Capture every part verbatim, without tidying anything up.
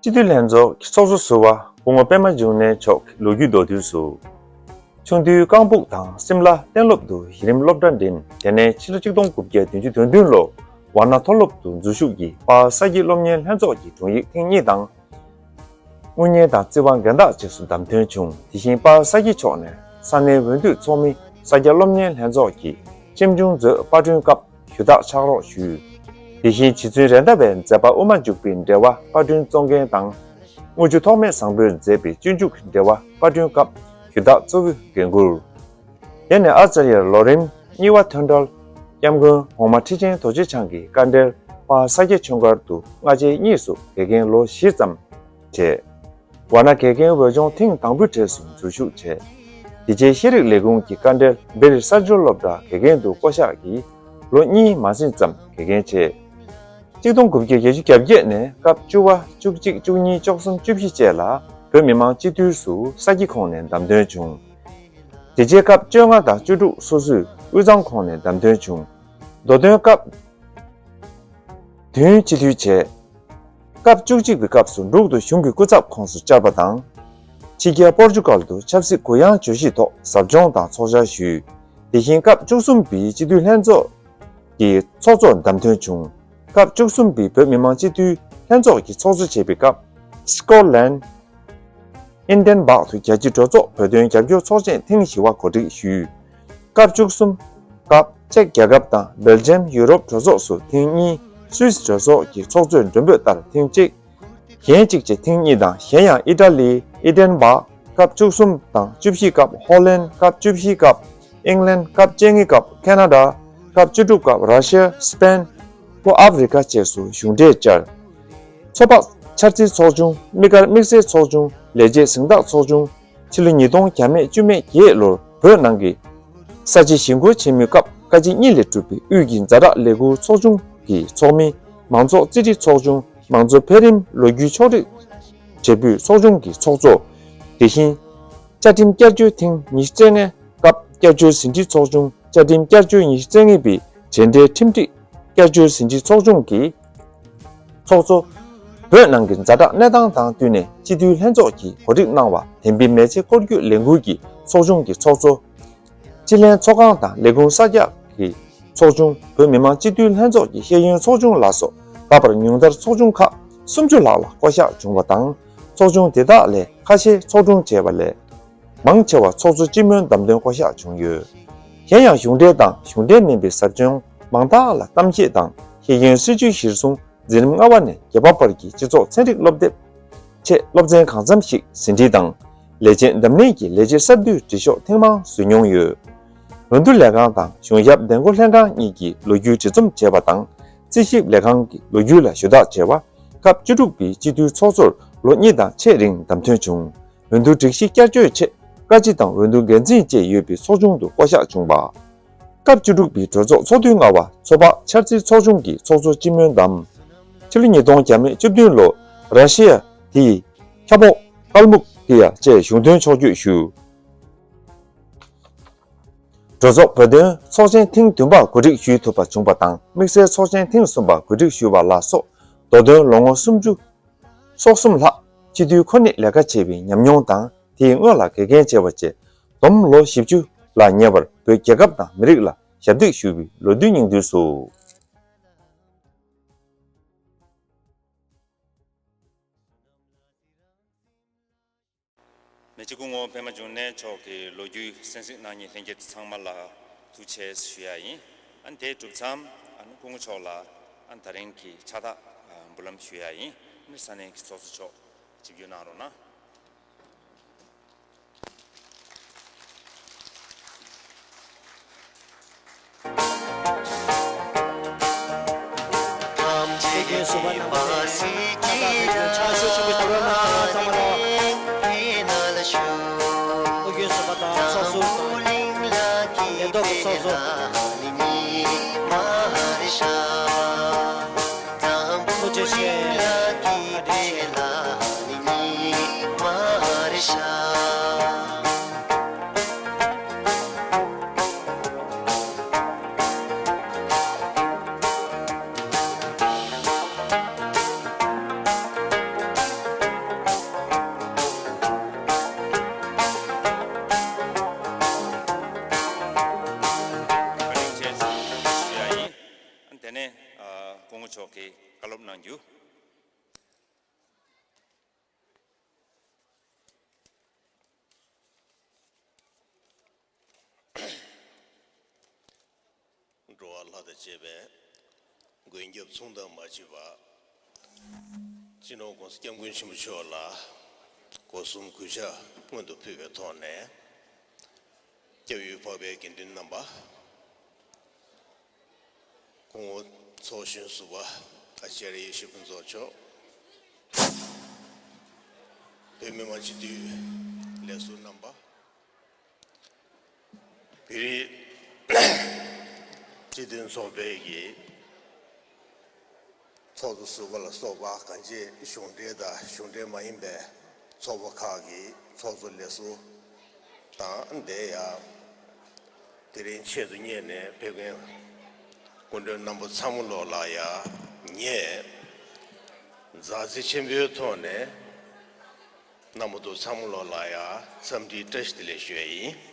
སྤྱི་འཐུས་ལྷན་ཚོགས་ཀྱི་ཚོགས་གཙོ་ཟུར་པ་སྐུ་ངོ་པད་མ་འབྱུང་གནས་མཆོག་གི་ལོ་རྒྱུས་མདོར་བསྡུས་སུ། ཆུང་དུས་རྐང་སྦུག་དང་སིམ་ལ་གཏན་སློབ་ཏུ་གཞི་རིམ་སློབ་གྲྭ་འགྲིམས། དེ་ནས་ཕྱི་ལོ་ཆིག་སྟོང་དགུ་བརྒྱ་བདུན་ཅུ་དོན་བདུན་ལོར་ཝཱ་ཎ་མཐོ་སློབ་ཏུ་འཛུལ་ཞུགས་ཀྱིས་པཱ་ས་སྐྱ་སློབ་གཉེར་ལྷན་ཚོགས་ཀྱི་དྲུང་ཡིག་ཐེངས་གཉིས་དང་། དངུལ་གཉེར་དང་རྩིས་པ་འགན་བདག་བཅས་སུ་བདམས་ཐོན་བྱུང་། དེ་བཞིན་པཱ་ས་སྐྱ་མཆོག་ནས་ས་གནས་འོས་བསྡུ་ཚོགས་མི་ས་སྐྱ་སློབ་གཉེར་ལྷན་ཚོགས་ཀྱི་ཆེམ་ཆུང་མཛོད་པར་སྐྲུན་སྐབས་ཞུ་དག་ཕྱག་རོགས་ཞུས། དེ་བཞིན་རྗེ་བཙུན་རེད་མདའ་བའི་མཛད་པ་དབུ་མ་འཇུག་པའི་འགྲེལ་པ་པར་སྐྲུན་གཙོ་འགན་དང་། དངུལ་ཆུ་ཐོགས་མེད་བཟང་པོས་མཛད་པའི་སྤྱོད་འཇུག་གི་འགྲེལ་པ་པར་སྐྲུན་སྐབས་ཞུ་དག་གཙོ་བོའི་འགན་འཁུར། དེ་ནས་ཨ་ཙརྱ་ལོ་རིམ་གཉིས་པ་ཐོན་གྲོལ་སྐྱབས་མགོན་གོང་མ་ཁྲི་ཆེན་རྡོ་རྗེ་འཆང་གི་བཀའ་འབྲེལ་པཱ་ས་སྐྱ་ཆོས་སྒར་དུ་སྔ་རྗེས་གཉིས་སུ་དགེ་རྒན་ལོ་བཞི་ཙམ་བྱས། ཝཱ་ཎ་དགེ་རྒན་འོས་སྦྱོང་ཐེངས་དང་པོའི་གྲས་སུ་འཛུལ་ཞུགས་བྱས། དེ་རྗེས་ཤེས་རིག་ལས་ཁུངས་ཀྱི་བཀའ་འབྲེལ་སྦིར་གསར་འབྱོར་སློབ་གྲྭ་དགེ་རྒན་དུ་བསྐོ་གཞག་གིས་ལོ་གཉིས་མ་ཟིན་ཙམ་དགེ་རྒན་བྱས། ཆིག་སྟོང་དགུ་བརྒྱ་བརྒྱད་ཅུ་གྱ་བརྒྱད་ནས་སྐབས་བཅུ་པ་བཅུ་གཅིག་བཅུ་གཉིས་བཅུ་གསུམ་བཅུ་བཞི་བཅས་ལ་བོད་མི་མང་སྤྱི་འཐུས་སུ་ས་སྐྱ་ཁོངས་ནས་བདམས་ཐོན་བྱུང་། དེ་རྗེས་སྐབས་བཅོ་ལྔ་དང་བཅུ་དྲུག་སོ་སོས་དབུས་གཙང་ཁོངས་ནས་བདམས་ཐོན་བྱུང་། མདོ་དོན་སྐབས་བདུན་སྤྱི་འཐུས་བྱས། སྐབས་བཅུ་གཅིག་པའི་སྐབས་སུ་འབྲུག་ཏུ་གཞུང་གི་སྐུ་ཚབ་ཁོངས་སུ་བཅར་བ་དང་། ཕྱི་རྒྱལ་པོར་ཅུ་གལ་དུ་ཆབ་སྲིད་གུ་ཡངས་བརྗོད་གཞིའི་ཐོག་ཟབ་སྦྱོང་དང་ཚོགས་བཅར་ཞུས། དེ་བཞིན་སྐབས་བཅུ་གསུམ་པའི་སྤྱི་འཐུས་ལྷན་ཚོགས་ཀྱི་ཚོགས་གཙོར་བདམས་ཐོན་བྱུང་། སྐབས་བཅུ་གསུམ་པའི་བོད་མི་མང་སྤྱི་འཐུས་ལྷན་ཚོགས་ཀྱི་ཚོགས་གཙོ་བྱས་པའི་སྐབས་སི་ཀོ་ལན། ཨིན་ལན་འབག་ཏུ་རྒྱལ་སྤྱིའི་གྲོས་ཚོགས་བོད་དོན་རྒྱབ་སྐྱོར་ཚོགས་ཆེན་ཐེངས་བཞི་པ་གོ་སྒྲིག་ཞུས། སྐབས་བཅུ་གསུམ་སྐབས་ཅེཀ་རྒྱལ་ཁབ་དང་སྦེལ་ཇམ་ཡུ་རོབ་གྲོས་ཚོགས་སུ་ཐེངས་གཉིས། སུད་སི་གྲོས་ཚོགས་ཀྱི་ཚོགས་གཙོའི་མགྲོན་འབོད་ལྟར་ཐེངས་གཅིག་གཞན་གཅིག་བཅས་ཐེངས་གཉིས་དང་གཞན་ཡང་ཨི་ཊ་ལི་ཨི་ལན་འབག་སྐབས་བཅུ་གསུམ་དང་བཅུ་བཞི་སྐབས་ཧོ་ལན་སྐབས་བཅུ་བཞི་སྐབས་ཨིང་ལན་སྐབས་བཅོ་ལྔ་སྐབས་ཁེ་ན་ཌ་སྐབས་བཅུ་དྲུག་སྐབས་ར་ཤི་ཡ་སི་པེན་ལྷོ་ཨ་ཕི་རི་ཀ་བཅས་སུ་གཞུང་འབྲེལ་བཅར། མཚོ་འཕགས་འཆར་རྩིས་ཚོགས་ཆུང་། དམིགས་བཀར་དམིགས་བསལ་ཚོགས་ཆུང་། ལས་བྱེད་གཟེངས་རྟགས་ཚོགས་ཆུང་། ཕྱི་ལོ་ཉིས་སྟོང་བརྒྱ་མེད་བཅུ་མེད་བརྒྱད་ལོར་བོད་ནང་གི་ས་ཆའི་གཞིས་འཁོར་ཆེན་མོའི་སྐབས་བཀའ་སྤྱི་གཉིས་ལས་གྲུབ་པའི་དབུས་ཀྱི་ཛ་དྲག་ལས་ཁུངས་ཚོགས་ཆུང་གི་ཚོགས་མི། མང་ཚོགས་རྩིས་ཁྲའི་ཚོགས་ཆུང་། མང་གཙོ་འཕེལ་རིམ་ལོ་རྒྱུས་ཕྱོགས་སྒྲིག་བྱེད་པུའི་ཚོགས་ཆུང་གི་ཚོགས་གཙོ། དེ་བཞིན་བཅའ་ཁྲིམས་བསྐྱར་བཅོས་ཐེངས་ཉི་ཤུ་རྩ་ལྔ་སྐབས་བསྐྱར་བཅོས་ཟིན་བྲིས་ཚོགས་ཆུང་། བཅའ་ཁྲིམས་བསྐྱར་བཅོས་ཉི་ཤུ་རྩ་ལྔ་པའི་གྲོས་འབྲས་ཁྲིམས་སྒྲིག་བསྐྱར་བཅོས་ཟིན་བྲིས་ཚོགས་ཆུང་གི་ཚོགས་གཙོ། བོད་ནང་གི་ཛ་དྲག་གནས་སྟངས་དང་བསྟུན་ནས་སྤྱི་འཐུས་ལྷན་ཚོགས་ཀྱིས་གོ་སྒྲིག་གནང་བ་བདེན་པའི་མེ་ལྕེ་སྐོར་སྐྱོད་ལས་འགུལ་གྱི་ཚོགས་ཆུང་གི་ཚོགས་གཙོ། སྤྱི་ལྷན་ཚོགས་ཁང་དང་ལས་ཁུངས་གསར་རྒྱག་གི་ཚོགས་ཆུང་། བོད་མི་མང་སྤྱི་འཐུས་ལྷན་ཚོགས་ཀྱི་ཤེས་ཡོན་ཚོགས་ཆུང་ལ་སོགས་ད་བར་ཉུང་མཐར་ཚོགས་ཆུང་ཁག་སུམ་ཅུ་ལྷག་ལ་བསྐོ་གཞག་བྱུང་བ་དང་། ཚོགས་ཆུང་དེ་དག་ལས་ཁ་ཤས་ཚོགས་དྲུང་བྱས་པ་ལས། མང་ཆེ་བ་ཚོགས་གཙོ་སྤྱི་མོས་བདམས་ཐོན་བསྐོ་གཞག་བྱུང་ཡོད། གཞན་ཡང་གཞུང་འབྲེལ་དང་གཞུང་འབྲེལ་མིན་པའི་ཟབ་སྦྱོང་མང་དག་ལ་གཏམ་བཤད་དང་ཤེས་ཡོན་སྲིད་བྱུས་གཞིར་བཟུང་འཛིན་རིམ་ལྔ་པ་ནས་བརྒྱད་པ་བར་གྱི་སྤྱི་ཚོགས་ཚན་རིག་སློབ་དེབ་ཆེད་སློབ་ཚན་གང་འཚམ་ཞིག་ཟིན་བྲིས་དང་ལས་བྱེད་འདེམས་ལྷན་གྱི་ལས་བྱེད་གསར་བསྡུའི་འབྲི་ཤོག་ཐེངས་མང་བཟོས་མྱོང་ཡོད། འོས་བསྡུ་ལས་ཁང་དང་གཞུང་ཞབས་བདེ་འགོད་ལྷན་ཁང་གཉིས་ཀྱིས་ལོ་རྒྱུས་འབྲི་རྩོམ་བྱས་པ་དང་རྩིས་ཞིབ་ལས་ཁང་གི་ལོ་རྒྱུས་ལ་ཞུ་དག་བྱས་པ། སྐབས་བཅུ་དྲུག་པའི་སྤྱི་འཐུས་ཚོགས་གཙོར་ལོ་གཉིས་དང་ཕྱེད་རིང་བདམས་ཐོན་བྱུང་། འོས་བསྡུ་སྒྲིག་གཞི་བསྐྱར་བཅོས་ཆེད་བཀའ་སྤྱི་དང་འོས་བསྡུ་འགན་འཛིན་བཅས་ཡོད་པའི་ཚོགས་ཆུང་དུ་བསྐོ་གཞག་བྱུང་བ། སྐབས་བཅུ་དྲུག་པའི་གྲོས་ཚོགས་ཚོགས་དུས་ལྔ་པ་མཚོ་འཕགས་འཆར་རྩིས་ཚོགས་ཆུང་གི་ཚོགས་གཙོ་སྤྱི་མོས་བདམས། ཕྱི་ལོ་ཉིས་སྟོང་བརྒྱ་མེད་བཅུ་བདུན་ལོར་ར་ཤི་ཡ་དེའི་ཁྱབ་འོག་ཀལ་མུག་ཏི་ཡ་བཅས་གཞུང་དོན་ཕྱོགས་བསྐྱོད་ཞུས། གྲོས་ཚོགས་བོད་དོན་ཚོགས་ཆེན་ཐེངས་བདུན་པ་གོ་སྒྲིག་ཞུ་ཐུབ་པ་བྱུང་བ་དང་། དམིགས་བསལ་ཚོགས་ཆེན་ཐེངས་གསུམ་པ་གོ་སྒྲིག་ཞུས་པ་ལ་སོགས་མདོ་དོན་ལོ་ངོ་སུམ་ཅུ་སོ་གསུམ་ལྷག་སྤྱི་འཐུས་ཁོ་ནས་ལས་ཀ་བྱས་པའི་ཉམས་མྱོང་དང་། དེའི་སྔོན་ལ་དགེ་རྒན་བྱས་པ་བཅས་བསྡོམས་ལོ་བཞི་བཅུ་ལ་ཉེ་བར་བོད་རྒྱལ་ཁབ་དང་མི་རིགས་ལ་ཞབས་འདེགས་ཞུ་བའི་ལོ་དུས་སྙིང་བསྡུས་སུ། མེ་ལྕེ་སྐུ་ངོ་པད་མ་འབྱུང་གནས་མཆོག་གི་ལོ་རྒྱུས་གསན་གཟིགས་གནང་མཁན་ལྷན་རྒྱས་ཚང་མ་ལ་ཐུགས་རྗེ་ཆེ་ཞུ་ཡ་ཡིན། ཨ་ནི་དེ་གྲུབ་མཚམས་ཨ་ནི་སྐུ་ངོ་མཆོག་ལ་ཨ་ནི་ད་རིང་གི་ཕྱག་རྟགས་འབུལ་ལམ་ཞུ་ཡ་ཡིན། ཨ་ནི་ས་གནས་ཀྱི་ཚོགས་གཙོ་མཆོག་ཆིབས་བསྒྱུར་གནང་རོགས་གནང་། དགེ་རྒན་ཟུར་པ་རྣམ་པ་ནས་ཕྱག་རྟགས་ཕུལ་རྒྱུ་ཕྱག་ཞུ་ཆེན་པོ་ཞུ་རོགས་གནང་ཚང་མ་ལ། ཨུ་རྒྱན་ཟུར་པ་དང་ཚོགས་ཟུར། ལས་ཐོག་གི་ཚོགས་ཟུར། ཐུགས་རྗེ་ཆེ། བཀའ་དྲིན་ཆེ། ལྷ་དང་བཅས་པའི་མགོན་སྐྱབས་མཚུངས་ལྡན་མ་མཆིས་པ། སྤྱི་ནོར་༸གོང་ས་༸སྐྱབས་མགོན་ཆེན་པོ་མཆོག་ལ་སྒོ་གསུམ་གུས་ཕྱག་སྔོན་དུ་ཕུལ་བའི་ཐོག་ནས། སྐྱབས་ཡུལ་འཕགས་པའི་དགེ་འདུན་རྣམ་པ། སྐུ་ངོ་ཚོགས་གཞོན་ཟུར་པ་ཨ་ཙརྱ་ཡེ་ཤེས་ཕུན་ཚོགས་མཆོག་བོད་མི་མང་སྤྱི་འཐུས་ལས་ཟུར་རྣམ་པ། བོད་རིགས་སྤྱི་མཐུན་ཚོགས་པའི་གི་ཚོགས་གཙོ་ཟུར་པ་ལ་སོགས་པ་གང་ཅི་གཞུང་འབྲེལ་དང་གཞུང་འབྲེལ་མ་ཡིན་པའི་ཚོགས་པ་ཁག་གི་ཚོགས་གཙོ་ལས་ཟུར་དང་། དེ་ཡང་དེ་རིང་ཆེད་དུ་གཉེར་ནས་ཕེབས་མཁན་སྐུ་མགྲོན་རྣམ་པ་ཚང་མ་ལོག་ལ་ཡང་ངས་མཛའ་བརྩེ་ཆེན་པོའི་ཐོག་ནས། རྣམ་པ་ཚོ་ཚང་མ་ལོག་ལ་ཡང་འཚམས་འདྲིའི་བཀྲ་ཤིས་བདེ་ལེགས་ཞུ་ཡ་ཡིན།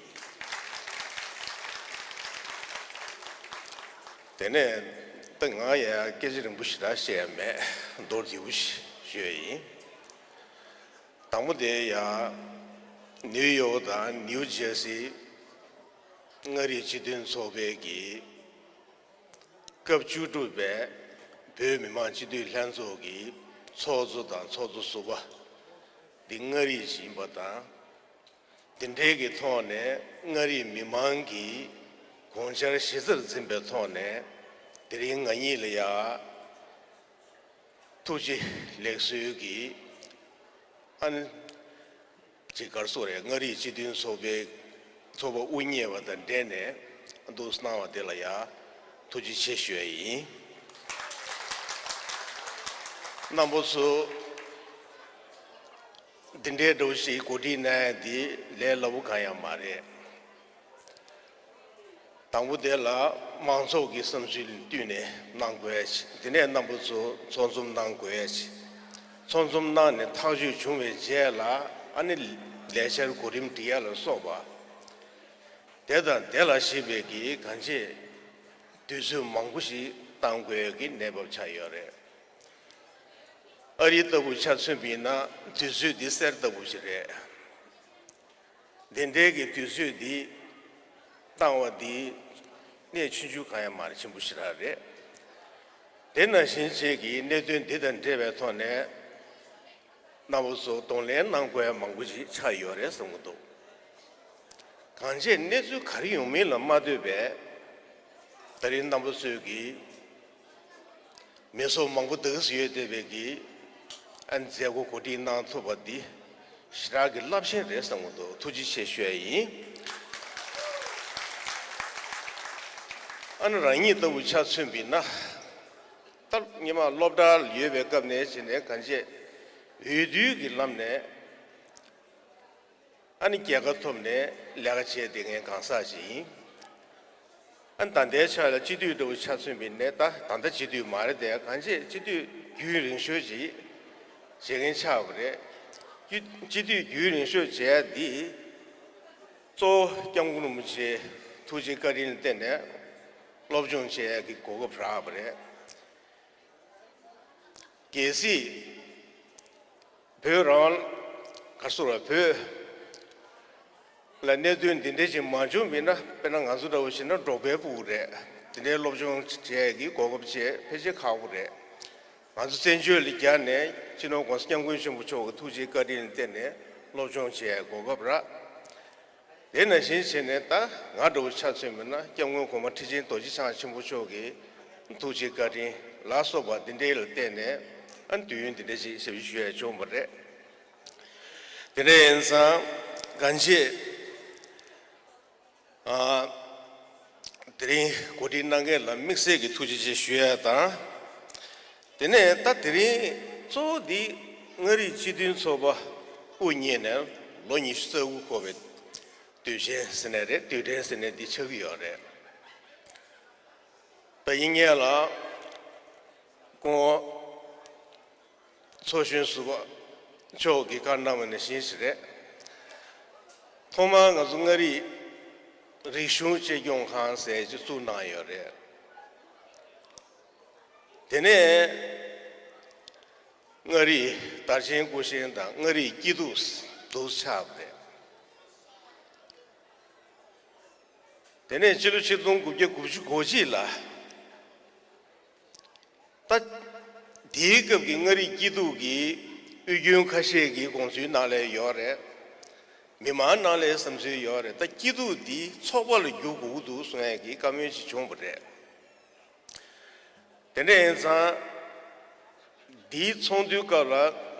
དེ་ནས་ད་ང་ཡང་སྐད་ཆ་རིང་པོ་ཞེ་དྲག་བཤད་ཡ་མེད། མདོར་བསྡུས་པོ་ཞིག་ཞུ་ཡ་ཡིན། དང་པོ་དེ་ཡང་ནིའུ་ཡོག་དང་ནིའུ་ཇར་སི་མངའ་རིས་སྤྱི་མཐུན་ཚོགས་པའི་གི་སྐབས་བཅུ་དྲུག་པའི་བོད་མི་མང་སྤྱི་འཐུས་ལྷན་ཚོགས་ཀྱི་ཚོགས་གཙོ་དང་ཚོགས་གཙོ་ཟུར་པ་འདི་མངའ་རིས་ཡིན་པ་དང་། འདི་འདྲའི་གི་ཐོག་ནས་མངའ་རིས་མི་མང་གིས་དགོངས་འཆར་གཞི་རྩར་འཛིན་པའི་ཐོག་ནས་དེ་རིང་ང་གཉིས་ལ་ཡ་ཐུགས་རྗེ་ལེགས་གསོལ་གྱི་ཨ་ནི་ཅིག་ག་རེ་ཟེར་དགོས་རེད། མངའ་རིས་སྤྱི་མཐུན་ཚོགས་པའི་ཚོགས་པ་དབུ་བརྙེས་པ་དང་འབྲེལ་ནས་འདུག་གནང་བ་དེ་ལ་ཡང་ཐུགས་རྗེ་ཆེ་ཞུ་ཡ་ཡིན། རྣམ་པ་ཚོ་འདི་འདྲའི་འདྲ་བོ་ཞིག་གོ་སྒྲིག་གནང་ཡ་འདི་ལས་སླ་པོ་གང་ཡང་མ་རེད། དང་པོ་དེ་ལ་མང་ཚོགས་ཀྱི་བསམ་ཚུལ་ལ་བསྟུན་ནས་གནང་དགོས་ཡ་ཞིག་དེ་ནས་རྣམ་པ་ཚོ་ཚོགས་འཛོམས་གནང་དགོས་ཡ་ཞིག་ཚོགས་འཛོམས་གནང་ནས་ཐག་གཅོད་བྱུང་བའི་རྗེས་ལ་ཨ་ནི་ལས་འཆར་གོ་རིམ་སྒྲིག་ཡ་ལ་སོགས་པ། དེ་དང་དེ་ལ་གཞིགས་པའི་གི་གང་ཅི་དུས་ཚོད་མང་པོ་ཞིག་བཏང་དགོས་ཀྱི་གནས་བབ་ཆགས་ཡོད་རེད། ཨ་རི་ལྟ་བུ་ཆ་མཚོན་པ་ཡིན་ན་དུས་ཚོད་འདི་གསེར་ལྟ་བུ་ཞིག་རེད། འདི་འདྲའི་གི་དུས་ཚོད་འདི་བཏང་བ་འདི་གནད་ཆུང་ཆུང་གང་ཡང་མ་རེད། ཆེན་པོ་ཞེ་དྲག་རེད། དེ་ནང་བཞིན་བཅས་ཀྱི་གནད་དོན་འདི་དང་འབྲེལ་བའི་ཐོག་ནས་རྣམ་པ་ཚོ་གདོང་ལེན་གནང་དགོས་ཡ་མང་པོ་ཞིག་ཆགས་ཡོད་རེད་བསམ་གྱི་འདུག་གང་བྱས་གནས་ཚུལ་ག་རེ་ཡོང་མིན་ལ་མ་ལྟོས་པའི་ད་རིང་རྣམ་པ་ཚོས་ཀྱི་མི་ཚོགས་མང་པོ་འདུག་སེ་ཡོད་བསྡད་པའི་གི་ཨ་ནི་མཛད་སྒོ་གོ་སྒྲིག་གནང་ཐུབ་པ་འདི་ཞེ་དྲག་གི་རླབས་ཆེན་རེད་བསམ་གྱི་འདུག་ཐུགས་རྗེ་ཆེ་ཞུ་ཡ་ཡིན། ཨ་ནི་རང་ཉིད་ལྟ་བུ་ཆ་མཚོན་པ་ཡིན་ན། ད་སྔོན་མ་སློབ་གྲྭར་ཡོད་པའི་སྐབས་ནས་བྱས་ནས་གང་བྱས་འོས་བསྡུའི་གི་ལམ་ནས་ཨ་ནི་རྒྱལ་ཁ་ཐོབ་ནས་ལས་ཀ་བྱས་བསྡད་མཁན་གང་ཟག་ཅིག་ཡིན། ཨ་ནི་ད་ལྟའི་ཆ་ལ་སྤྱི་འཐུས་འདྲ་བོ་ཆ་མཚོན་པ་ཡིན་ན། ད་ད་ལྟ་སྤྱི་འཐུས་མ་རེད་དེ། གང་བྱས་སྤྱི་འཐུས་རྒྱུན་རིང་ཤོས་ཅིག་བྱེད་མཁན་ཆགས་པ་རེད། སྤྱི་སྤྱི་འཐུས་རྒྱུན་རིང་ཤོས་བྱས་འདི་གཙོ་བོ་སྐྱབས་མགོན་རིན་པོ་ཆེའི་ཐུགས་རྗེ་བཀའ་དྲིན་ལ་བརྟེན་ནས་སློབ་སྦྱོང་བྱེད་ཡག་གི་གོ་སྐབས་རག་པ་རེད། གལ་སྲིད་བོད་རང་དབང་ག་རེ་ཟེར་དགོས་རེད། བོད་ལ་གནད་དོན་འདི་འདྲ་ཞིག་མ་བྱུང་བ་ཡིན་ན། དཔེར་ན་ང་ཚོ་འདྲ་བོ་ཞིག་ན་འབྲོག་པའི་ཕྲུ་གུ་རེད། དེ་འདྲའི་སློབ་སྦྱོང་བྱེད་ཡག་གི་གོ་སྐབས་བྱས་ཕལ་ཆེར་ཁག་པོ་རེད། ང་ཚོ་བཙན་བྱོལ་ལ་རྒྱ་ནས་སྤྱི་ནོར་༸གོང་ས་༸སྐྱབས་མགོན་ཆེན་པོ་མཆོག་གི་ཐུགས་རྗེ་བཀའ་དྲིན་ལ་བརྟེན་ནས་སློབ་སྦྱོང་བྱེད་ཡག་གོ་སྐབས་རག་དེ་ནང་བཞིན་བྱས་ནས་ད་ང་འདྲ་བོ་ཆ་མཚོན་པ་ཡིན་ན། སྐྱབས་མགོན་གོང་མ་ཁྲི་ཆེན་རྡོ་རྗེ་འཆང་ཆེན་པོ་མཆོག་གི་ཐུགས་རྗེ་བཀའ་དྲིན་ལ་སོགས་པ་འདི་འདྲའི་ལ་བརྟེན་ནས་ཨ་ནི་དུས་ཡུན་འདི་འདྲ་ཞིག་ཞབས་ཕྱི་ཞུ་ཡག་བྱུང་བ་རེད། དེ་འདྲ་ཡིན་ཙང་གང་བྱས་ཨ་དེ་རིང་གོ་སྒྲིག་གནང་མཁན་ལ་དམིགས་བསལ་གྱི་ཐུགས་རྗེ་ཆེ་ཞུ་ཡག་དང་། དེ་ནས་ད་དེ་རིང་གཙོ་བོ་འདི་མངའ་རིས་སྤྱི་མཐུན་ཚོགས་པ་དབུ་བརྙེས་ནས་ལོ་ཉི་ཤུ་རྩ་དགུ་འཁོར་བའི་དུས་ཆེན་ཟེར་ནའི་རེད། དུས་དྲན་ཟེར་ནའི་འདི་ཆགས་ཀྱི་ཡོད་རེད། ད་ཡིན་ངེས་ལ་སྐུ་ངོ་ཚོགས་གཞོན་ཟུར་པ་མཆོག་གིས་བཀའ་གནང་བ་ནང་བཞིན་ཞིག་རེད། ཐོག་མར་ང་ཚོ་མངའ་རིས་རིག་གཞུང་གཅེས་སྐྱོང་ཁང་ཟེར་ཅིག་བཙུགས་གནང་ཡོད་རེད། དེ་ནས་མངའ་རིས་དར་ཆེན་སྐུ་བཞེངས་དང་མངའ་རིས་སྐྱིད་སྡུག་འདུག་ཆགས་པ་རེད། དེ་ནས་ཕྱི་ལོ་ཆིག་སྟོང་དགུ་བརྒྱ་དགུ་བཅུ་གོ་གཅིག་ལ་ ད་དེའི་སྐབས་ཀྱི་མངའ་རིས་སྐྱིད་སྡུག་གི་དབུས་རྒྱུན་ཁ་ཤས་ཀྱི་དགོངས་ཚུལ་ནང་ལ་ཡོད་རེད། མི་མང་ནང་ལ་བསམ་ཚུལ་ཡོད་རེད། ད་སྐྱིད་སྡུག་འདི་ཚོགས་པ་ལ་བསྒྱུར་དགོས་ཀྱི་འདུག་གསུང་ཡས་ཀྱི་བཀའ་མོལ་ཅིག་བྱུང་བ་རེད། དེ་འདྲ་ཡིན་ཙང་། འདིའི་ཚོགས་འདུའི་སྐབས་ལ་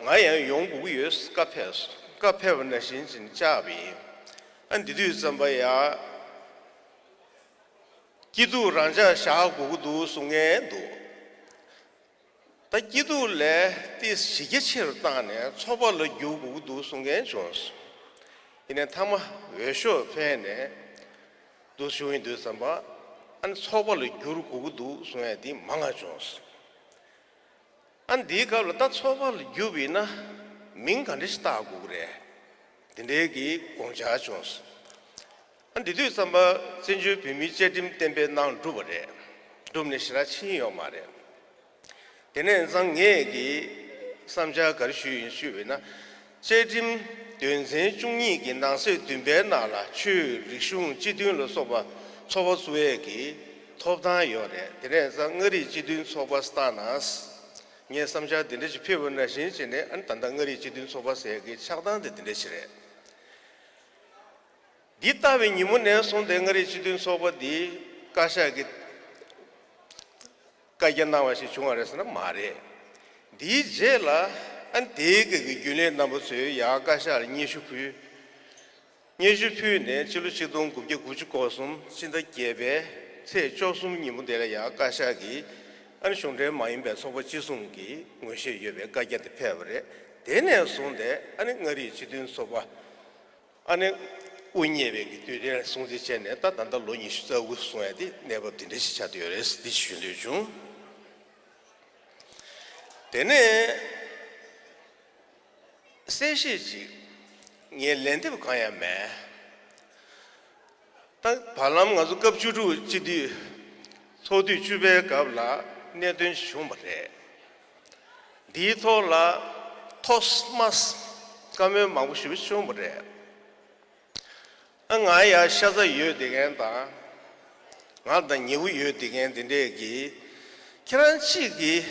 ང་ཡང་ཡོང་དགོས་ཀྱི་ཡོད་བཀའ་ཕེབས་སོང་། བཀའ་ཕེབས་པ་ནང་བཞིན་བྱས་ནས་བཅར་བ་ཡིན། ཨ་འདི་དུས་ཙམ་པ་ཡ། སྐྱིད་སྡུག་རང་འཇགས་བཞག་དགོས་ཀྱི་འདུག་གསུང་མཁན་འདུག་ད་སྐྱིད་སྡུག་ལས་ཏིས་གཞི་རྒྱ་ཆེ་རུ་བཏང་ནས་ཚོགས་པ་ལ་བསྒྱུར་དགོས་ཀྱི་འདུག་གསུང་མཁན་བྱུང་སོང་། ཡིན་ནའི་མཐའ་མ་འོས་ཤོག་འཕེན་ནས་འདུག་བྱུང་ཡིན་དུས་ཙམ་པ། ཨ་ནི་ཚོགས་པ་ལ་བསྒྱུར་དགོས་ཀྱི་འདུག་གསུང་ཡ་དེ་མང་ང་བྱུང་སོང་། ཨ་ནི་འདིའི་སྐབས་ལ་ད་ཚོགས་པ་ལ་བསྒྱུར་བ་ཡིན་ན་མིང་ག་འདྲ་ཞིག་བཏགས་དགོས་ཀྱི་རེད། དེ་འདྲའི་གི་དགོངས་འཆར་བྱུང་སོང་། ཨ་འདི་དུས་ཙམ་པ་བཙན་བྱོལ་བོད་མིའི་བཅའ་ཁྲིམས་གཏན་འབེབས་གནང་གྲུབ་པ་རེད། གྲུབ་ནས་ཞེ་དྲག་ཕྱིན་ཡོད་མ་རེད། དེ་ནས་ཙང་ངས་ཀྱི་བསམ་འཆར་ག་རེ་ཞུས་ཡིན་ཞུས་པས་ན། བཅའ་ཁྲིམས་དོན་ཚན་བཅུ་གཉིས་ཀྱི་ནང་གསེས་བདུན་པའི་ནང་ལ་ཆོས་རིག་གཞུང་སྤྱི་མཐུན་ལ་སོགས་པ་ཚོགས་པ་བཙུགས་ཡས་ཀྱི་ཐོབ་ཐང་ཡོད་རེད། དེ་ནས་ཙང་མངའ་རིས་སྤྱི་མཐུན་ཚོགས་པ་བཏང་ན། ངས་བསམ་འཆར་འདི་འདྲ་ཞིག་ཕུལ་བ་ནང་བཞིན་བྱས་ནས་ཨ་ནི་ད་ལྟ་མངའ་རིས་སྤྱི་མཐུན་ཚོགས་པ་ཟེར་ཡས་ཀྱི་ཆགས་སྟངས་དེ་འདི་འདྲ་ཞིག་རེད། འདི་ལྟ་བའི་ཉིན་མོ་ནས་བཟུང་སྟེ་མངའ་རིས་སྤྱི་མཐུན་ཚོགས་པ་འདི་བཀའ་ཤག་གིས་བཀའ་རྒྱ་གནང་བ་ཞིག་བྱུང་བ་རེད་ཟེར་ན་མ་རེད། འདིའི་རྗེས་ལ་ཨ་ནི་དེའི་སྐབས་ཀྱི་རྒྱུན་ལས་རྣམ་པ་ཚོས་ཡར་བཀའ་ཤག་ལ་སྙན་ཞུ་ཕུལ། སྙན་ཞུ་ཕུལ་ནས་ཕྱི་ལོ་ཆིག་སྟོང་དགུ་བརྒྱ་དགུ་བཅུ་གོ་གསུམ་ཕྱི་ཟླ་བརྒྱད་པའི་ཚེས་བཅུ་གསུམ་ཉིན་མོ་དེ་ལ་ཡར་བཀའ་ཤག་གིས་ཨ་ནི་གཞུང་འབྲེལ་མ་ཡིན་པའི་ཚོགས་པ་བཅུ་གསུམ་གྱི་ངོས་བཞེས་ཡོད་པའི་བཀའ་རྒྱ་དེ་ཕེབས་པ་རེད། དེ་ནས་བཟུང་སྟེ་ཨ་ནི་མངའ་རིས་སྤྱི་མཐུན་ཚོགས་པ་ཨ་ནི་དབུ་བརྙེས་པའི་གི་དུས་དྲན་སྲུང་བརྩི་བྱས་ནས་ད་ད་ལྟ་ལོ་ཉི་ཤུ་རྩ་དགུ་སོང་ཡ་དེ་གནས་བབ་དེ་འདྲ་ཞིག་ཆགས་བསྡད་ཡོད་རེད། འདི་ཞུ་འདོད་བྱུང་། དེ་ནས་གསལ་བཤད་ཅིག་ངས་ལན་འདེབས་གང་ཡང་མེད། ད་བར་ལམ་ང་ཚོ་སྐབས་བཅུ་དྲུག་སྤྱི་འཐུས་ཚོགས་དུས་བཅུ་པའི་སྐབས་ལ་གནད་དོན་ཞིག་བྱུང་བ་རེད། འདིའི་ཐོག་ལ་ཐོག་མ་བཀའ་མོལ་མང་པོ་ཞིག་བྱུང་བ་རེད། ཨ་ང་ཡ་ཤ་ཚ་ཡོད་བསྡད་མཁན་དང་། ང་དང་ཉེ་བོ་ཡོད་བསྡད་མཁན་དེ་འདྲས་ཀྱིས་ཁྱེད་རང་གཅིག་གིས་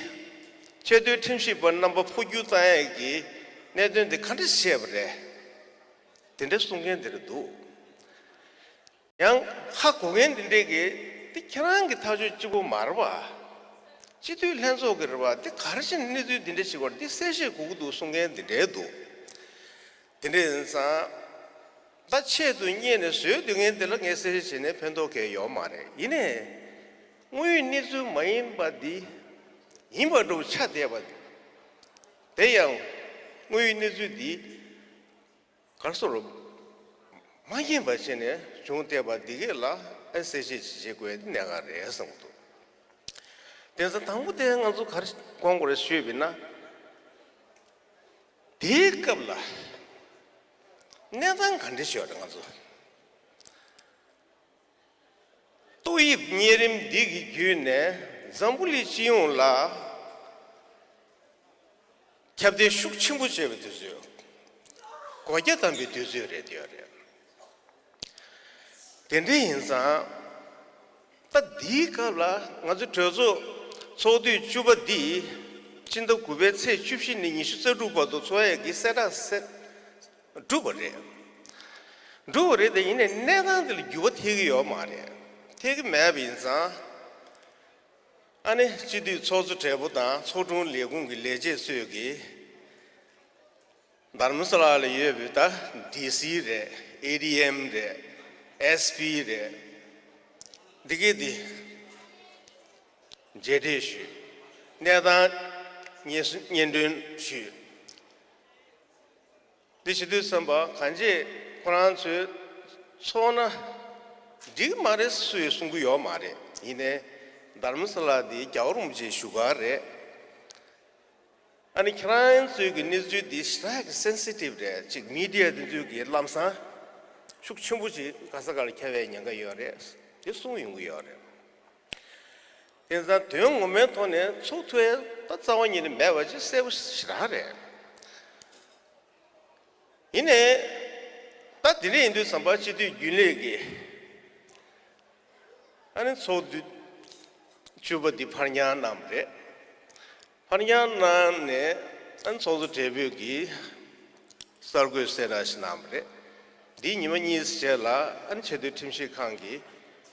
ཆེས་མཐོའི་ཁྲིམས་ཞིབ་པ་རྣམ་པ་འཕོ་འགྱུར་བཏང་ཡས་ཀྱི་གནད་དོན་དེ་ག་འདྲས་བཤད་པ་རེད། དེ་འདྲས་གསུང་མཁན་དེ་རེད་འདུག་ཡང་ཧ་གོ་མཁན་འདི་འདྲས་ཀྱིས་འདི་ཁྱེད་རང་གི་ཐག་གཅོད་གཅིག་པོ་མ་རེད་པ། སྤྱི་འཐུས་ལྷན་ཚོགས་ཀྱི་རེད་པ། འདི་ག་རེ་བྱས་ནས་གནས་ཚུལ་འདི་འདྲས་བྱེད་དགོས་རེད། འདི་གསལ་བཤད་དགོས་ཀྱི་འདུག་གསུང་མཁན་འདི་འདྲས་འདུག་དེ་འདྲས་ཡིན་ཙང་། ད་ཆེད་དུ་གཉེར་ནས་བཟོས་སྡོད་མཁན་འདི་ལ་ངས་གསལ་བཤད་བྱས་ནས་ཕན་ཐོགས་གང་ཡང་ཡོད་མ་རེད། ཡིན་ནའི། དངོས་ཡོད་གནས་ཚུལ་མ་ཡིན་པ་འདི། ཡིན་པ་འདྲ་བོ་ཆགས་བསྡད་པ། དེ་ཡང་། དངོས་ཡོད་གནས་ཚུལ་འདི། ག་རེ་ཟེར། མ་ཡིན་པ་བྱས་ནས་བྱུང་བསྡད་པ་འདི་གས་ལ་ཨ་གསལ་བཤད་ཅིག་བྱེད་དགོས་ཡ་དེ་གནད་འགག་རེད་བསམ་གྱི་འདུག་དེ་ཚོ་དང་པོ་དེ་ང་ཚོ་ག་རེ་དགོངས་དགོས་རེད་ཞུས་པ་ཡིན་ན། དེའི་སྐབས་ལ་གནས་སྟངས་ག་འདྲ་ཞིག་ཡོད་རེད། ང་ཚོ་ཏོག་དབྱིབས་གཉན་རིམས་འདི་གི་བརྒྱུད་ནས་འཛམ་བུ་གླིང་སྤྱི་ཡོངས་ལ། ཁྱབ་གདལ་ཤུགས་ཆེན་པོ་བྱས་པའི་དུས་ཚོད། སྒོ་རྒྱ་བསྡམས་པའི་དུས་ཚོད་རེད་ཡོད་རེད། དེ་འདྲ་ཡིན་ཙང་། ད་འདིའི་སྐབས་ལ་ང་ཚོ་གྲོས་ཚོགས་ཚོགས་དུས་བཅུ་པ་འདི་ཕྱི་ཟླ་དགུ་པའི་ཚེས་བཅུ་བཞི་ནས་ཉི་ཤུ་རྩ་དྲུག་བར་དུ་ཚོགས་ཡས་ཀྱི་གསལ་བསྒྲགས་གསལ་གྲུབ་པ་རེད། གྲུབ་པ་རེད་དེ་ཡིན་ནའི་གནས་སྟངས་འདི་ལ་འགྱུར་བ་ཐེབས་ཀྱི་ཡོད་མ་རེད། ཐེབས་ཀྱི་མེད་པ་ཡིན་ཙང་། ཨ་ནི་སྤྱི་འཐུས་ཚོགས་གཙོ་སྦྲེལ་པོ་དང་ཚོགས་དྲུང་ལས་ཁུངས་ཀྱི་ལས་བྱེད་ཚོས་ཀྱིས་དྷརྨ་ས་ལ་ལ་ཡོད་པའི་ད་ཌི་སི་རེད། ཨེ་ཌི་ཨེམ་རེད། ཨེས་པི་རེད། འདི་གས་འདི་མཇལ་འཕྲད་ཞུས། གནས་སྟངས་སྙན་སྙན་སྒྲོན་ཞུས། འདི་བྱེད་དུས་ཙམ་པ་གང་ཅི་ཁོ་རང་ཚོས་ཚོགས་ན་འགྲིག་མ་རེད་སུས་གསུང་གི་ཡོད་མ་རེད། ཡིན་ནའི་དྷརྨ་ས་ལ་འདི་རྒྱལ་བ་རིན་པོ་ཆེའི་བཞུགས་སྒར་རེད། ཨ་ནི་ཁྱེད་རང་ཚོའི་གི་གནས་ཚུལ་འདི་ཞེ་དྲག་གི་སེན་སི་ཊིབ་རེད། ཅིག་མི་ཌི་ཡ་འདི་ཚོའི་གི་ལམ་སང་ཤུགས་ཆེན་པོ་ཅིག་ག་ས་ག་ལ་ཁྱབ་པའི་ཉེན་ཁ་ཡོད་རེད། དེ་གསུང་ཡོང་གི་ཡོད་རེད། དེ་ཙང་དོན་ངོ་མའི་ཐོག་ནས་ཚོགས་ཐུབ་ཡ་ད་རྩ་བ་ཉིད་ནས་མེད་པ་ཅིག་གསལ་པོ་ཞེ་དྲག་རེད། ཡིན་ནའི། ད་དེ་འདྲ་ཡིན་དུས་ཙམ་པ་སྤྱི་འཐུས་རྒྱུན་ལས་ཀྱིས་ཨ་ནི་ཚོགས་དུས་བཅུ་པ་འདི་ཕར་འགྱངས་གནང་བ་རེད། ཕར་འགྱངས་གནང་ནས་ཨ་ནི་ཚོགས་གཙོ་སྦྲེལ་པོས་ཀྱིས་གསར་འགོད་གསལ་བསྒྲགས་ཤིག་གནང་བ་རེད། འདིའི་ཉི་མ་གཉིས་རྗེས་ལ་ཨ་ནི་ཆེས་མཐོའི་ཁྲིམས་ཞིབ་ཁང་གིས་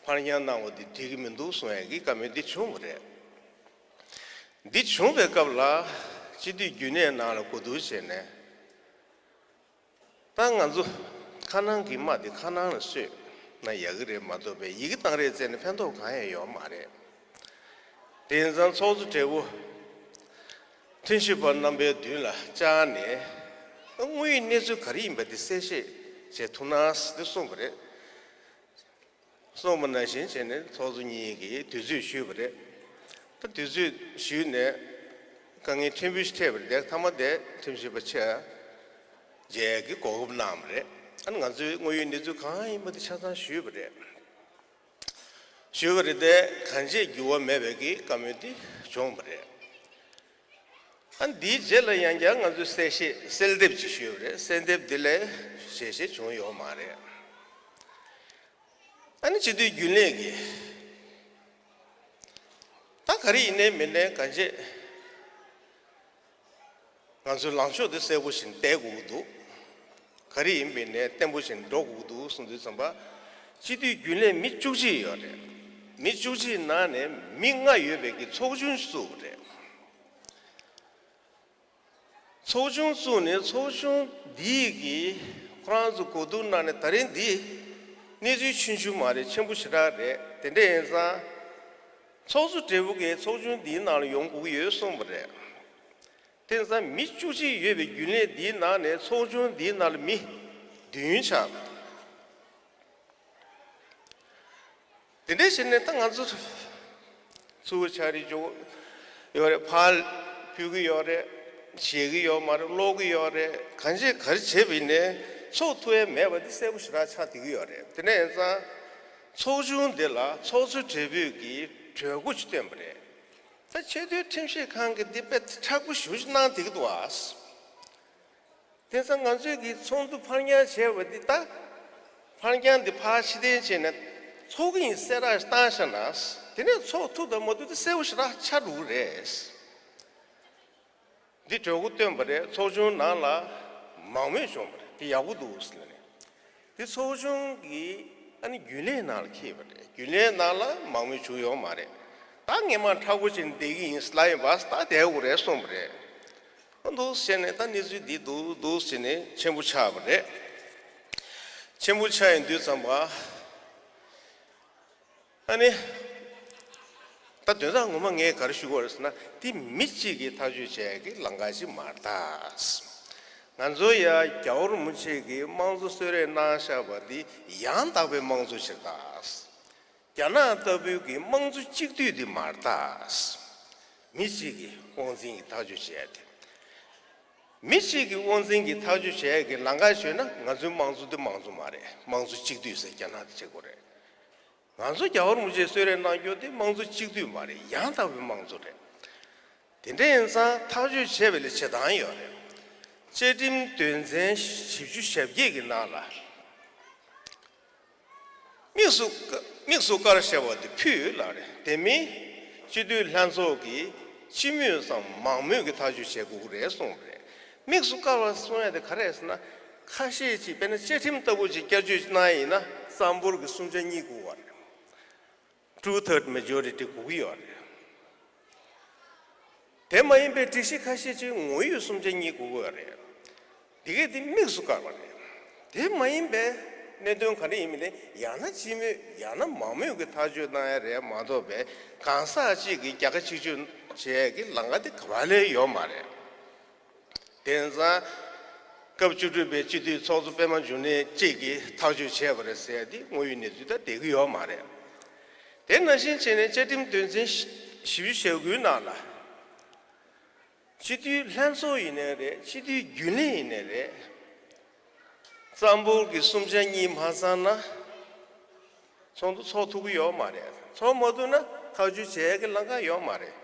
ཕར་འགྱངས་གནང་བ་འདི་འགྲིག་གི་མི་འདུག་གསུང་ཡག་གི་བཀའ་མོལ་འདི་བྱུང་བ་རེད། འདི་བྱུང་བའི་སྐབས་ལ་སྤྱི་འཐུས་རྒྱུན་ལས་ནང་ལ་གོ་བསྡུར་བྱས་ནས། ད་ང་ཚོ་ཁ་ནང་གི་རྨ་དེ་ཁ་ནང་ལ་གསོས་ན་ཡག་གི་རེད་མ་གཏོགས་པའི་ཡི་གེ་བཏང་རེས་བཙལ་ནས་ཕན་ཐོགས་གང་ཡང་ཡོད་མ་རེད། དེ་ཡིན་ཙང་ཚོགས་གཙོ་སྦྲེལ་པོ་ཁྲིམས་ཞིབ་པ་རྣམ་པའི་མདུན་ལ་བཅར་ནས་དངོས་ཡོད་གནས་ཚུལ་ག་རེ་ཡིན་པ་དེ་གསལ་བཤད་བྱེད་ཐུབ་ན་ཟེར་ཏེ་གསུངས་པ་རེད། གསུངས་པ་ནང་བཞིན་བྱས་ནས་ཚོགས་གཙོ་གཉིས་ཀྱིས་དུས་ཚོད་ཞུས་པ་རེད། ད་དུས་ཚོད་ཞུས་ནས་དཀའ་ངལ་ཕྲན་བུ་ཞིག་འཕྲད་པ་རེད། དེ་མཐའ་མ་དེ་ཁྲིམས་ཞིབ་པ་ཆེ་མཇལ་གྱི་གོ་སྐབས་གནང་བ་རེད། ཨ་ནི་ང་ཚོའི་དངོས་ཡོད་གནས་ཚུལ་གང་ཡིན་པ་དེ་ཆ་ཚང་ཞུས་པ་རེད། ཞུས་པ་རེད་དེ་གང་བྱས་འགྱུར་བ་མེད་པའི་གི་བཀའ་མོལ་དེ་བྱུང་བ་རེད། ཨ་ནི་འདིའི་རྗེས་ལ་ཡང་བསྐྱར་ང་ཚོས་གསལ་བཤད་གསལ་འདེབས་ཅིག་ཞུས་པ་རེད། གསལ་འདེབས་འདི་ལས་ཞལ་བཞེས་བྱུང་ཡོད་མ་རེད། ཨ་ནི་སྤྱི་འཐུས་རྒྱུན་ལས་ཀྱིས་ད་ག་རེ་ཡིན་ནའི་མིན་ནའི་གང་བྱས་ང་ཚོའི་ལངས་ཕྱོགས་འདི་གསལ་པོ་ཞིག་བསྟན་དགོས་ཀྱི་འདུག་ག་རེ་ཡིན་མིན་ནའི་བརྟན་པོ་ཞིག་འགྲོ་དགོས་ཀྱི་འདུག་གསུངས་དུས་ཙམ་པ། སྤྱི་འཐུས་རྒྱུན་ལས་མི་བཅུ་གཅིག་ཡོད་རེད། མི་བཅུ་གཅིག་ནང་ནས་མི་ལྔ་ཡོད་པའི་གི་ཚོགས་ཆུང་བཙུགས་པ་རེད། ཚོགས་ཆུང་བཙུགས་ནས་ཚོགས་ཆུང་འདིས་ཀྱིས་ཁོ་རང་ཚོ་གོ་བསྡུར་གནང་ནས་ད་རིང་འདི་གནས་ཚུལ་ཆུང་ཆུང་མ་རེད། ཆེན་པོ་ཞེ་དྲག་རེད། དེ་འདྲ་ཡིན་ཙང་ཚོགས་གཙོ་སྦྲེལ་པོ་གིས་ཚོགས་ཆུང་འདིའི་ནང་ལ་ཡོང་དགོས་ཀྱི་ཡོད་གསུངས་པ་རེད། དེ་ཙང་མི་བཅུ་གཅིག་ཡོད་པའི་རྒྱུན་ལས་འདིའི་ནང་ནས་ཚོགས་ཆུང་འདིའི་ནང་ལ་མི་བདུན་ཆགས། དེ་འདྲའི་ཕྱིར་ནས་ད་ང་ཚོ་ཚུར་ཕྱག་རེས་འཇོག་ཡོད་རེད། ཕར་ཕུལ་གྱི་ཡོད་རེད། བཞེས་ཀྱི་ཡོད་མ་རེད། ཀློག་གི་ཡོད་རེད། གང་བྱེད་ག་རེ་བྱེད་པ་ཡིན་ནའི་ཚོགས་ཐུབ་ཡ་མེད་པ་འདི་གསལ་པོ་ཞེ་དྲག་ཆགས་བསྡད་ཀྱི་ཡོད་རེད། དེ་འདྲ་ཡིན་ཙང་ཚོགས་ཆུང་འདི་ལ་ཚོགས་གཙོ་སྦྲེལ་པོས་ཀྱིས་གྲོས་འགོ་ཅིག་བཏོན་པ་རེད། ད་ཆེས་མཐོའི་ཁྲིམས་ཞིབ་ཁང་གིས་འདི་དཔེ་མཁྲེགས་པོ་ཞེ་པོ་ཅིག་གནང་བསྡད་ཀྱི་འདུག་ཨ། དེང་སང་ང་ཚོས་ཀྱི་ཚོགས་འདུ་ཕར་འགྱངས་བྱས་པ་འདི་ད་ཕར་འགྱངས་འདི་ཕར་ཕྱིར་འཐེན་བྱས་ནས་ཚོགས་ཀྱི་ཡིན་གསལ་བསྒྲགས་བཏང་བཞག་ན། དེ་ནས་ཚོགས་ཐུབ་དང་མ་ཐུབ་དེ་གསལ་པོ་ཞེ་དྲག་ཆགས་འགྲོ་གི་རེད། འདི་གྲོས་འགོ་བཏོན་པ་རེད། ཚོགས་ཆུང་ནང་ལ་མང་མོས་བྱུང་བ་རེད། འདི་ཡག་པོ་འདུག་ཟེར་ནས། འདི་ཚོགས་ཆུང་གིས་ཨ་ནི་རྒྱུན་ལས་ནང་ལ་འཁྱེར་བ་རེད། རྒྱུན་ལས་ནང་ལ་མང་མོས་བྱུང་ཡོད་མ་རེད། ད་སྔོན་མ་མཁྲེགས་པོ་བྱས་ནས་བསྡད་ཀྱི་ཡིན་ལབ་ཡིན་པ། ད་བསྡད་དགོས་རེད་གསུངས་པ་རེད། འདུག་བྱས་ནས་ད་གནས་ཚུལ་འདི་འདུག་འདུག་བྱས་ནས་ཆེན་པོ་ཆགས་པ་རེད། ཆེན་པོ་ཆགས་ཡིན་དུས་ཙམ་པ། ཨ་ནི། ད་དོན་དག་ངོ་མ་ངས་ག་རེ་ཞུ་དགོས་རེད་ཟེར་ན། འདི་མི་གཅིག་གིས་ཐག་གཅོད་བྱས་ཀྱི་ལམ་ཁ་ཞིག་མ་རེད་ད། ང་ཚོ་ཡ་རྒྱལ་བ་རིན་པོ་ཆེ་གིས་དམངས་གཙོ་གསོལ་རས་གནང་བཞག་པ་འདི་ཡང་དག་པའི་དམངས་གཙོ་ཞིག་རེད་ད། རྒྱ་ནག་ལྟ་བུའི་གི་དམངས་གཙོ་གཅིག་སྡུད་འདི་མ་རེད་ད། མི་གཅིག་གིས་དབང་འཛིན་གྱིས་ཐག་གཅོད་བྱས་ཏེ། མི་གཅིག་གིས་དབང་འཛིན་གྱིས་ཐག་གཅོད་བྱས་ཀྱི་ལམ་ཁ་ཞོན་ན་ང་ཚོའི་དམངས་གཙོ་འདི་དམངས་གཙོ་མ་རེད། དམངས་གཙོ་གཅིག་སྡུད་ཟེར་རྒྱ་ནག་འདི་བྱེད་དགོས་རེད། ང་ཚོ་རྒྱལ་བ་རིན་པོ་ཆེས་གསོལ་རས་གནང་རྒྱུ་དེ་དམངས་གཙོ་གཅིག་སྡུད་མ་རེད། ཡང་དག་པའི་དམངས་གཙོ་རེད། དེ་འདྲ་ཡིན་ཙང་ཐག་གཅོད་བྱས་པ་ལ་བྱེད་སྟངས་ཡོད་རེད། བཅའ་ཁྲིམས་དོན་ཚན་བཞི་བཅུ་ཞེ་བརྒྱད་ཀྱི་ནང་ལ། དམིགས་སུ་བཀར་དམིགས་སུ་བཀར་ཞེས་པ་དེ་ཕུད་ལབ་རེད། དེ་མིན་སྤྱི་འཐུས་ལྷན་ཚོགས་ཀྱིས་སྤྱི་མོས་སམ་མང་མོས་ཀྱི་ཐག་གཅོད་བྱེད་དགོས་ཀྱི་རེད་གསུངས་པ་རེད། དམིགས་སུ་བཀར་བ་གསུང་ཡ་དེ་ག་རེ་རེད་ཟེར་ན། ཁ་ཤས་ཅིག་དཔེར་ན་བཅའ་ཁྲིམས་ལྟ་བུ་ཅིག་བསྐྱར་བཅོས་གནང་ཡ་ཡིན་ན་རྩ་འབོར་གྱི་གསུམ་ཆ་གཉིས་དགོས་པ་རེད། Two third majority དགོས་ཀྱི་ཡོད་རེད། དེ་མ་ཡིན་པའི་སྒྲིག་གཞི་ཁ་ཤས་ཅིག་ངོ་ཡོད་གསུམ་ཆ་གཉིས་དགོས་ཀྱི་ཡོད་རེད། འདི་གས་འདི་དམིགས་སུ་བཀར་བ་རེད། དེ་མ་ཡིན་པའི་གནད་དོན་ག་རེ་ཡིན་མིན་ནི་ཡང་ན་སྤྱི་མོས་ཡང་ན་མང་མོས་ཀྱི་ཐག་གཅོད་གནང་ཡ་རེད་མ་གཏོགས་པའི་གང་ཟག་གཅིག་གིས་རྒྱལ་ཁ་གཅིག་གཅོད་བྱེད་ཡ་གི་ལམ་ཁ་དེ་ག་པར་ལས་ཡོད་མ་རེད། དེང་སང་སྐབས་བཅུ་དྲུག་པའི་སྤྱི་འཐུས་ཚོགས་གཙོ་པད་མ་འབྱུང་གནས་གཅིག་གིས་ཐག་གཅོད་བྱས་པ་རེད་ཟེར་ཡ་དེ་དངོས་ཡོད་གནས་ཚུལ་དང་འགལ་གྱི་ཡོད་མ་རེད། དེ་ནང་བཞིན་བྱས་ནས་བཅའ་ཁྲིམས་དོན་ཚན་བཞི་བཅུ་ཞེ་དགུའི་ནང་ལ། སྤྱི་འཐུས་ལྷན་ཚོགས་ཡིན་ནའི་རེད། སྤྱི་འཐུས་རྒྱུན་ལས་ཡིན་ནའི་རེད། རྩ་འབོར་གྱི་གསུམ་ཆ་གཉིས་མ་ཚང་ན་ཚོགས་འདུ་ཚོགས་ཐུབ་ཀྱི་ཡོད་མ་རེད། ཚོགས་མ་ཐུབ་ན་ཐག་གཅོད་བྱེད་ཡ་གི་ལམ་ཁ་ཡོད་མ་རེད།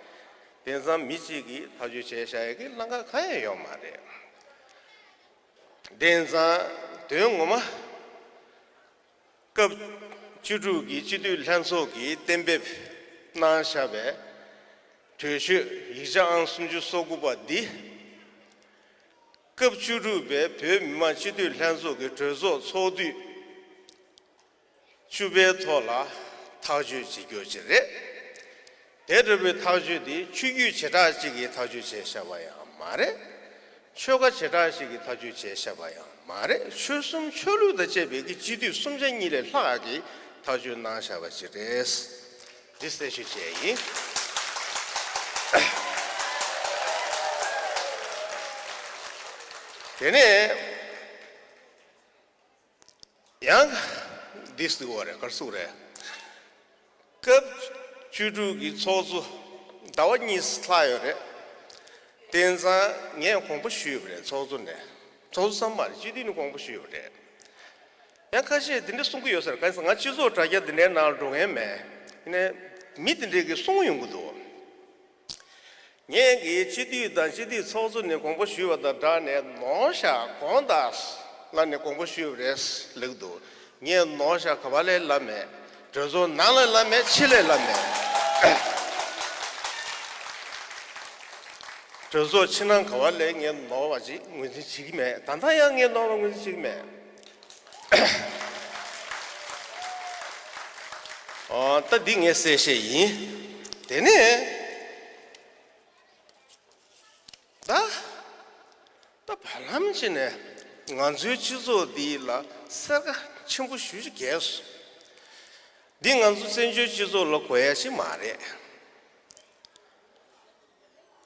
དེང་སང་མི་གཅིག་གིས་ཐག་གཅོད་བྱས་བཞག་ཡ་གི་ལམ་ཁ་གང་ཡང་ཡོད་མ་རེད། དེང་སང་དོན་ངོ་མ། སྐབས་བཅུ་དྲུག་གི་སྤྱི་འཐུས་ལྷན་ཚོགས་ཀྱིས་གཏན་འབེབས་གནང་བཞག་པའི་ གྲོས་ཆོད་ཡིག་ཆ་ཨང་སུམ་ཅུ་སོ་དགུ་པ་འདི། སྐབས་བཅུ་དྲུག་པའི་བོད་མི་མང་སྤྱི་འཐུས་ལྷན་ཚོགས་ཀྱི་གྲོས་ཚོགས་ཚོགས་དུས་བཅུ་པའི་ཐོག་ལ་ཐག་གཅོད་བྱེད་རྒྱུ་ཅིག་རེད། དེ་འདྲ་བའི་ཐག་གཅོད་འདི་ཆོས་བརྒྱུད་བྱེ་བྲག་ཅིག་གིས་ཐག་གཅོད་བྱས་བཞག་པ་ཡང་མ་རེད། ཆོལ་ཁ་བྱེ་བྲག་ཅིག་གིས་ཐག་གཅོད་བྱས་བཞག་པ་ཡང་མ་རེད། ཆོལ་གསུམ་ཆོས་ལུགས་དང་བཅས་པའི་གི་སྤྱི་འཐུས་སུམ་ཆ་གཉིས་ལས་ལྷག་གིས་ཐག་གཅོད་གནང་བཞག་པ་ཅིག་རེད། འདི་གསལ་ཞུ་བྱས་ཡིན། དེ་ནས་ཡང་འདི་ཟེར་བ་རེད། ག་རེ་ཟེར་བ་རེད། སྐབས་བཅུ་དྲུག་གི་ཚོགས་གཙོ་ཟླ་བ་གཉིས་ལྷག་ཡོད་རེད། དེང་སང་ངས་དགོངས་པ་ཞུས་པ་རེད། ཚོགས་གཙོ་ནས། ཚོགས་གཙོ་ཙམ་མ་རེད། སྤྱི་འཐུས་ནས་དགོངས་པ་ཞུས་པ་རེད། ཡང་ཁ་ཤས་འདི་འདྲ་གསུང་གི་ཡོད་ས་རེད། ག་རེ་ཟེར་ང་སྤྱི་ཚོགས་དྲ་རྒྱ་འདི་འདྲའི་ནང་འགྲོ་མཁན་མེད། ཡིན་ནའི་མི་འདི་འདྲས་ཀྱིས་གསུང་ཡོང་གི་འདུག་ངས་ཀྱིས་སྤྱི་འཐུས་དང་སྤྱི་འཐུས་ཚོགས་གཙོ་ནས་དགོངས་པ་ཞུས་པ་དང་སྦྲགས་ནས་ནོར་ཤག་དགོངས་དག་ལབ་ནས་དགོངས་པ་ཞུས་པ་རེད་ལབ་འདུག་ངས་ནོར་ཤག་ག་བ་ལས་ལབ་མེད། གྲོས་ཚོགས་ནང་ལ་ལབ་མེད། ཕྱི་ལ་ལབ་མེད། གྲོས་ཚོགས་ཕྱི་ནང་ག་བ་ལས་ངས་ནོར་བ་ཅིག་ངོས་འཛིན་བྱེད་ཀྱི་མེད། ད་ལྟ་ཡང་ངས་ནོར་བ་ངོས་འཛིན་བྱེད་ཀྱི་མེད། ཨོ། ད་འདི་ངས་གསལ་བཤད་ཡིན། དེ་ནས་ད་ད་བར་ལམ་ཅིག་ནས་ང་ཚོའི་སྤྱི་ཚོགས་འདི་ལ་སེར་ཁ་ཆེན་པོ་ཞེ་པོ་ཅིག་རྒྱས་སོང་། འདི་ང་ཚོ་བཙན་བྱོལ་སྤྱི་ཚོགས་ལ་དགོས་ཡ་ཞིག་མ་རེད།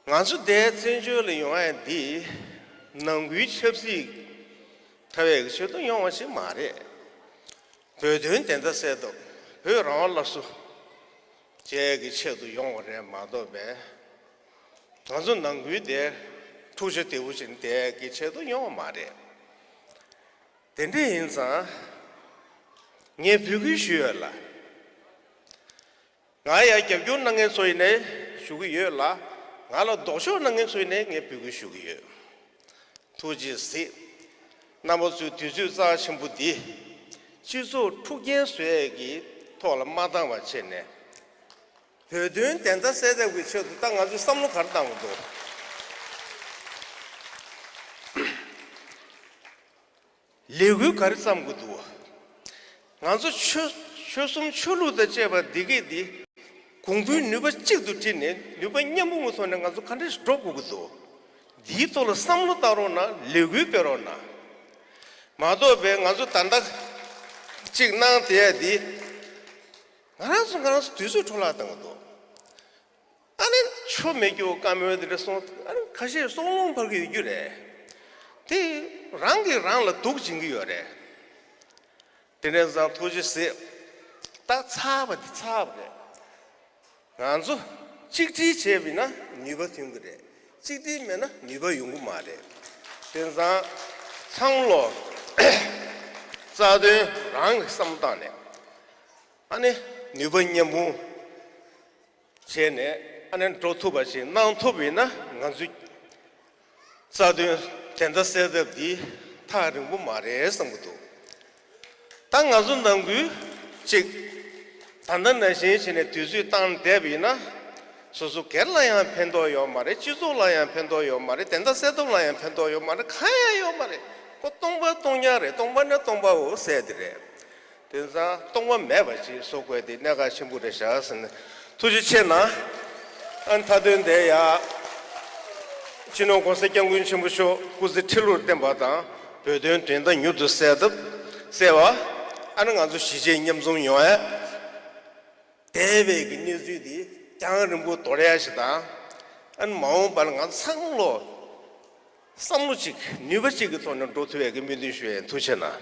ང་ཚོ་འདིར་བཙན་བྱོལ་ལ་ཡོང་ཡ་འདི་ནང་ཁུལ་ཆབ་སྲིད་འཐབ་ཡ་གི་ཆེད་དུ་ཡོང་བ་ཞིག་མ་རེད། བོད་དོན་བདེན་མཐའ་གསལ་ཐབས། བོད་རང་དབང་སླར་གསོ་བྱེད་ཡ་གི་ཆེད་དུ་ཡོང་བ་རེད་མ་གཏོགས་པས། ང་ཚོ་ནང་ཁུལ་དེ་འཁྲུག་ཆ་དོད་པོ་ཅིག་བསྡད་ཡ་གི་ཆེད་དུ་ཡོང་བ་མ་རེད། དེ་འདྲ་ཡིན་ཙང་ངས་འབོད་སྐུལ་ཞུ་ཡ་ལ། ང་ཡ་རྒྱབ་སྐྱོར་གནང་མཁན་ཚོ་ཡིན་ནའི་ཞུ་གི་ཡོད་ལ། ང་ལ་ལྡོག་ཕྱོགས་གནང་མཁན་ཚོ་ཡིན་ནའི་ངས་འབོད་སྐུལ་ཞུ་གི་ཡོད། ཐུགས་རྗེ་གཟིགས། རྣམ་པ་ཚོས་དུས་ཚོད་རྩ་ཆེན་པོ་འདི་སྤྱི་ཚོགས་འཁྲུག་རྐྱེན་བཟོ་ཡས་ཀྱི་ཐོག་ལ་མ་བཏང་བ་བྱས་ནས། བོད་དོན་བདེན་མཐའ་གསལ་ཐབས་ཀྱི་ཆེད་དུ་ད་ང་ཚོས་བསམ་བློ་ག་རེ་བཏང་དགོས་འདུག་ལས་འགུལ་ག་རེ་བརྩམ་དགོས་འདུག་ང་ཚོ་ཆོལ་ཆོལ་གསུམ་ཆོས་ལུགས་དང་བཅས་པ་འདི་གས་འདི་གོང་བུའི་ནུས་པ་གཅིག་ཏུ་དྲིལ་ནས་ནུས་པ་མཉམ་སྤུངས་ཀྱི་ཐོག་ནས་ང་ཚོ་ག་འདྲ་ཞིག་འགྲོ་དགོས་ཀྱི་འདུག་འདིའི་ཐོག་ལ་བསམ་བློ་བཏང་རོགས་གནང་། ལས་འགུལ་སྤེལ་རོགས་གནང་། མ་གཏོགས་པའི་ང་ཚོ་ད་ལྟ་གཅིག་གནང་བསྡད་ཡ་འདི་ང་རང་ཚོ་ང་རང་ཚོ་དུས་ཚོད་འཕྲོ་བརླག་བཏང་གི་འདུག་ཨ་ནི་ཆོ་མེད་རྒྱུ་བཀའ་མོལ་དེ་འདྲ་གསུང་། ཨ་ནི་ཁ་ཤས་སྲོག་རླུང་འཕར་གྱི་ཡོད་རྒྱུ་རེད། དེ་རང་གིས་རང་ལ་སྡུག་སྦྱིན་གྱི་ཡོད་རེད། དེ་འདྲ་ཙང་ཐུགས་རྗེ་གཟིགས། ད་ཚར་བ་འདི་ཚར་བ་རེད། ང་ཚོ་གཅིག་སྒྲིལ་བྱས་པ་ཡིན་ན་ནུས་པ་ཐོན་གྱི་རེད། གཅིག་སྒྲིལ་མེད་ན་ནུས་པ་ཡོང་གི་མ་རེད། དེ་ཙང་ཚང་མ་ལོ་རྩ་དོན་རང་གི་བསམ་བློ་བཏང་ནས། ཨ་ནི་ནུས་པ་མཉམ་སྤུངས་བྱས་ནས་ཨ་ནི་འགྲོ་ཐུབ་པ་ཞིག་གནང་ཐུབ་པ་ཡིན་ན། ང་ཚོའི་རྩ་དོན་བདེན་མཐའ་གསལ་ཐབས་འདི་ཐག་རིང་པོ་མ་རེད་བསམ་གྱི་འདུག་ད་ང་ཚོ་ནང་ཁུལ་གཅིག་ད་ལྟ་ནང་བཞིན་བྱས་ནས་དུས་ཚོད་བཏང་བསྡད་པ་ཡིན་ན། སོ་སོ་སྒེར་ལ་ཡང་ཕན་ཐོགས་ཡོད་མ་རེད། སྤྱི་ཚོགས་ལ་ཡང་ཕན་ཐོགས་ཡོད་མ་རེད། བདེན་མཐའ་གསལ་ཐབས་ལ་ཡང་ཕན་ཐོགས་ཡོད་མ་རེད། གང་ཡང་ཡོད་མ་རེད། ཁོ་སྟོང་པ་སྟོང་རྐྱང་རེད། སྟོང་པ་ནི་སྟོང་པའོ་ཟེར་དེ་རེད། དེང་སང་སྟོང་པ་མེད་པ་ཞིག་བཟོ་དགོས་དེ་གནད་འགག་ཆེན་པོ་རེད་ཤག་ཟེར་ནས། ཐུགས་རྗེ་ཆེ་གནང་། ཨ་ནི་མཐའ་དོན་དེ་ཡ། སྤྱི་ནོར་༸གོང་ས་༸སྐྱབས་མགོན་ཆེན་པོ་མཆོག་སྐུ་ཚེ་ཁྲི་ལོར་བརྟན་པ་དང་། བོད་དོན་བདེན་མཐའ་མྱུར་དུ་གསལ་ཐབས་གསལ་བ། ཨ་ནི་ང་ཚོ་གཞིས་བྱེས་མཉམ་འཛོམས་ཡོང་ཡ། འདས་པའི་གི་གནས་ཚུལ་འདི་རྒྱང་རིང་པོ་དོར་ཡ་ཞིག་དང་། ཨ་ནི་མ་འོངས་པར་ང་ཚང་ལོ་བསམ་བློ་གཅིག་ནུས་པ་གཅིག་གི་ཐོག་ནས་འགྲོ་ཐུབ་ཡ་གི་སྨོན་འདུན་ཞུ་ཡ་ཡིན། ཐུགས་རྗེ་གནང་།